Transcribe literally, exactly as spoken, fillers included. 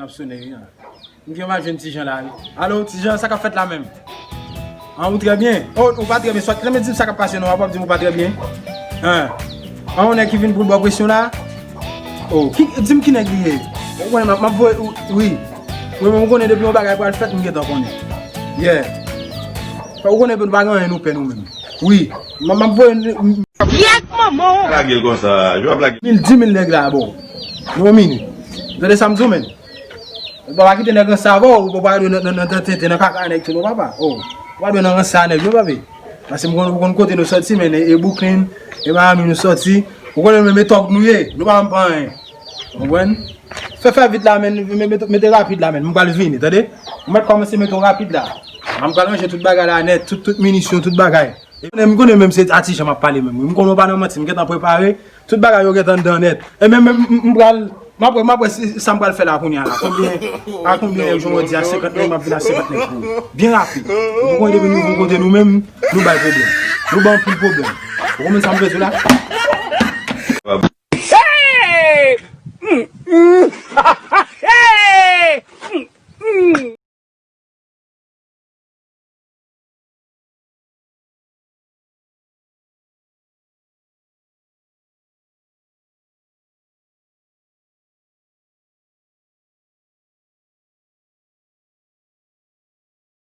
Ap sonnen wi an. M gen mal jwenn Ti Jan la wi. Alo, Ti Jan, sa k ap fèt la menm? An, ou trè byen? Oh, ou pa trè byen. Sòt, lè m di m sa k ap pase non, w ap di m ou pa trè byen. An. An, yon nèg ki vin pou l ba w presyon la? Oh, ki, di m ki nèg li ye. Ou konnen m ap, m ap voye, wi. Wi, men ou konnen depi yon bagay pral fèt, m gentan konnen. Yeah. Ou konnen nou pa gen anyen nou pè nou menm. Wi. M, m ap voye. Pyèt manman w! Lage l konsa, yo ap lage. Mil, di mil nèg la, bon. Yon minit. Tande sa m di w, menn. Ou pa kite nèg ranse avè w, ou pa dwe nan, nan, nan, nan tenten, nan kaka nèg tou non, papa. Oh, ou pa dwe nan ranse a nèg non, papi. Paske m konn, ou konn kote nou sòti, men e, e Brooklyn, e Miami nou sòti. Ou konnen nou menm e tòg nou ye, nou pa menm pa anyen. Ou konprann? Fè, fè vit la, men, men, mete, mete rapid la, men, m pral vini, tande? M mèt kòmanse mete w rapid la. M pral ranje tout bagay la nèt, tout, tout minisyon, tout bagay. E m konnen menm se a Ti Jan m ap pale menm wi. M konnen w pa nan manti, m gentan prepare. Tout bagay yo gentan anndan nèt. E menm, menm, m, m pral, m ap wè, m ap wè si, sa m pral fè la kounye a la. Konbyen, a konbyen nèg jodi a, senkant nèg, m ap vin a senkant nèg pou ou. Byen rapid. Ou konnen depi nou rive kote nou menm, nou bay pwoblèm. Nou bay anpil pwoblèm. Ou konprann sa m vle di w la?